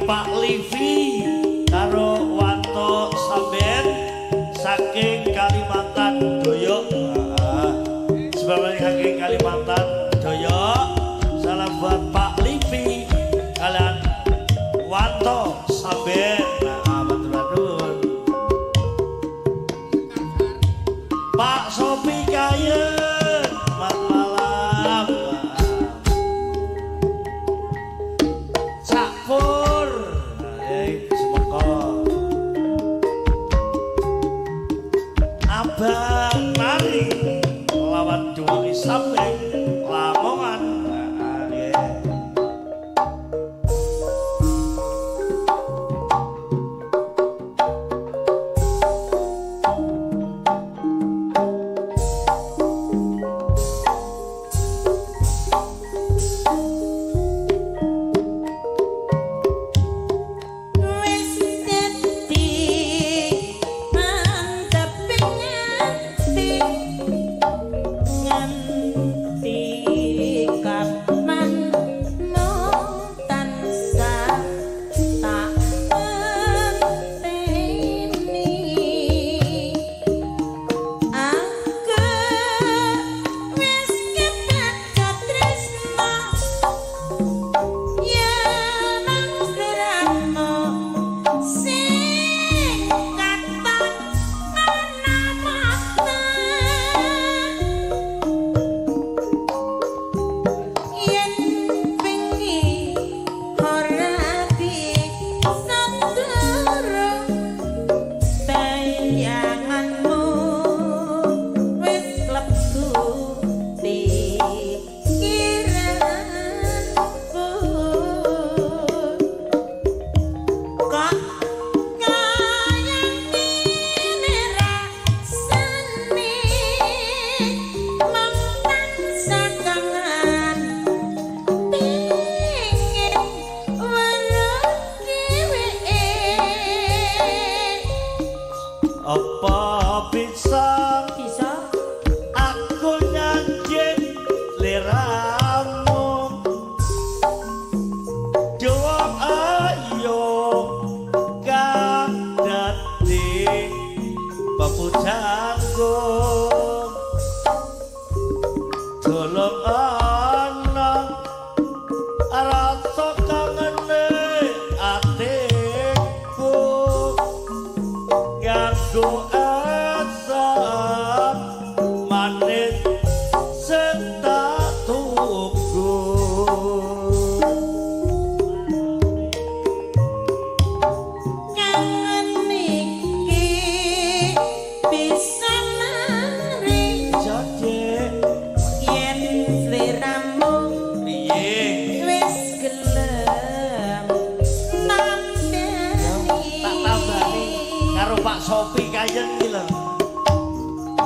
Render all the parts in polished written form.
Pak Livi karo Wanto Samben saking Kalimantan Doyok. Sebenarnya saking Kalimantan Doyok. Salam buat Pak Livi kalian Wanto Samben. Nah, matur nuwun. Pak Sopi Kayen, selamat malam. Cak Pur, semeko. Abang Nari lawan Duwangi Sambeng Lamongan. Nah, nggih. Wis dadi mantep nganti nganti kapan tansah tak enteni aku wis kepecat tresno yen nang sliramu sing katon ana mata yen bengi ora bisa turu bayanganmu wis klebu pikiranku kok kaya ngene rasane mung tansah kangen pengin weruh dheweke. Apa bisa Bisa aku nyanjing liramu Dewa ayo kang dadi pepujanku Tolong ana rasa kangene atiku nganggo asam manis sing tak tunggu. Kangen iki bisa mari Jadi yen sliramu piye wis gelem nandani tak tambani karo Pak Sopi Kayen iki lho.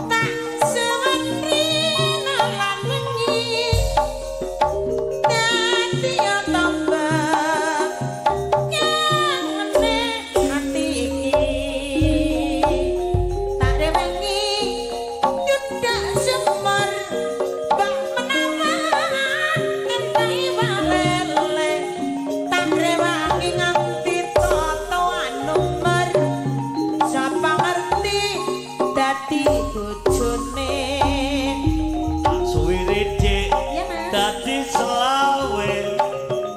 Tak suwun rina lan wengi dadi tambah kangene ati iki tak rewangi nyudak semar bak menawa ngentai walele tak rewangi nganti totoan nomor sapa ngerti dadi bojone. Tak suwire dik Ya Mas. Dadi selawe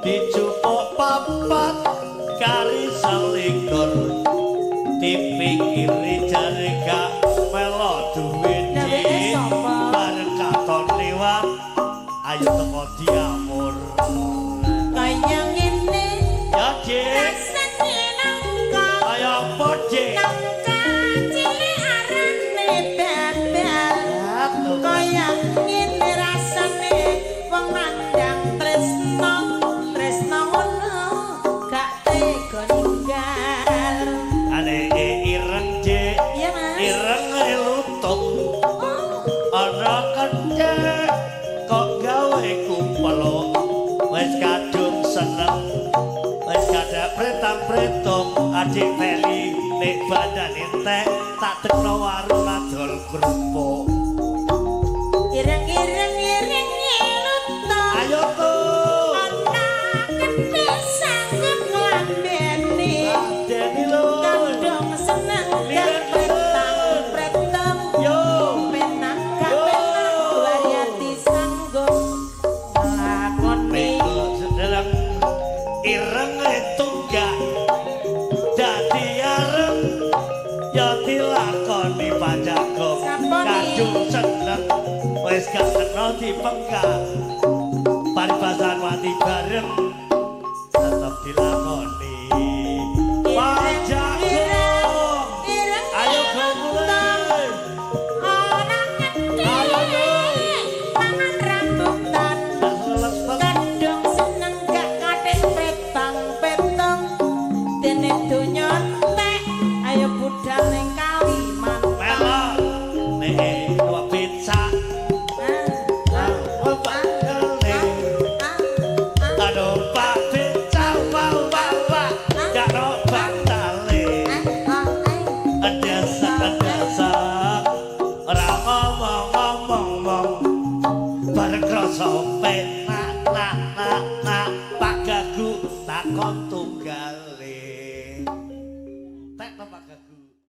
dijupuk papat kali selikur dipikiri jare gak melo duwe Lah, weke dik sapa? Bareng katon liwat ayo teko diamur Kaya ngene ya dik rasane nangka kaya apa dik nangka cilik arane babal kaya ngene rasane wong nandang tresno tresno ngono gak tega ninggal. Ane ireng dik Iya Mas. Ireng lutung Oh, ana kencek kok gawe kumpelo wis kadung seneng wis kadang pretang-pretung adik Feli nek badan entek tak tekno warung adol kerupuk. Ireng-ireng ireng lutung Ayo tuh ana kendhe sanggup nglambe. Dilakoni Pak Jagong. Sapa nih? Kadung seneng wis gak kena dipenggak. Paribasan mati bareng tetep dilakoni Pak Jagong. Ireng Ayo go mulai. Ora ngerti. Ayo, yo. Mangan rambutan. Gak leles. Kadung seneng gak kathik petang-petong. Dene donya entek, ayo budal ning Kalimantan. Melok nek numpak becak. Ah, Oh, Pak Gele. ah, ah, Aduh, Pak becak, wah wah wah, gak no bantale. ah, ah, ah. Desak desak, ora ngomong ngomong mong, bareng krasa penak nak nak nak, Pak Gagu takon tunggale. Tek to Pak Gagu.